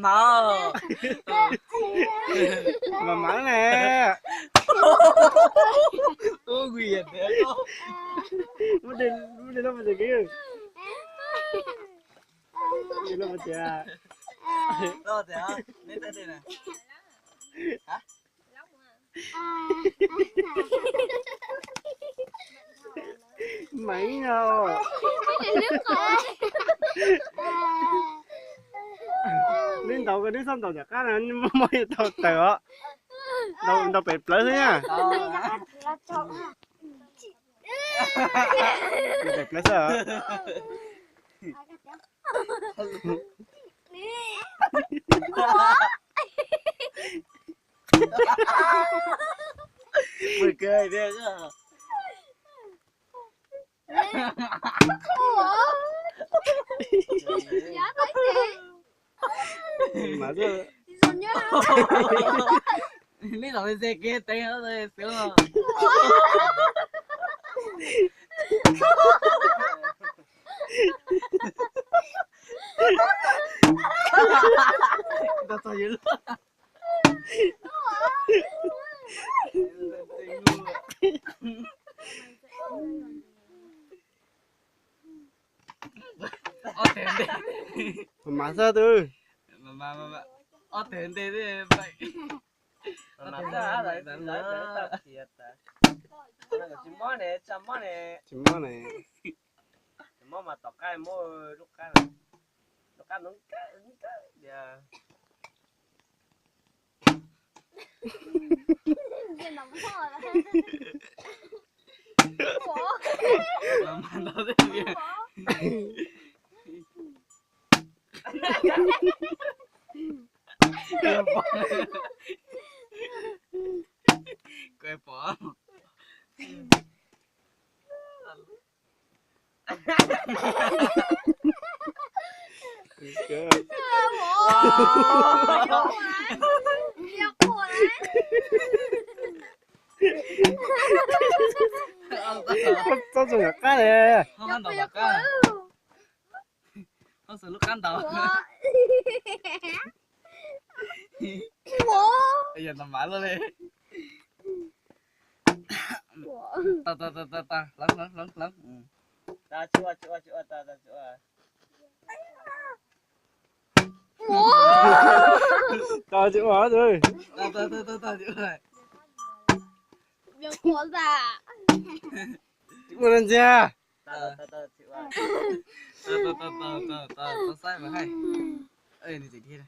Mas mas, mas mas ne. Ub, kuv yam tias, muab dej, muab dej loj mus tias, kuv yam tias, loj tias, neb tawm dej na. Meev no. Neb ntaus ko, neb txhob ntaus tom qab na, muaj yuav tau tawm os. Ntaus pem plawv xwb na. Pem plawv xwb os. Mas, neb los ze kev teev xwb. Txog yus lub. Ob teg ntej. Ob teg ntej. Tsis mob ne, tsis mob ne. Tsis mob mas tom qab muab lub qab, lub qab no kawg kawg tias. Koj pom. Txob txog tom qab li. Ho xav lub qab ntaus. Yog ntaus mas luaj li. Tau, tau, tau, tau, tau, hloov, hloov, hloov, hloov. Tsis ua, tsis ua, tsis ua, tsis ua. Tsis ua, tsis ua. Tsis ua no ntxiag. Tau saib mas hais. Nws tseem dhia.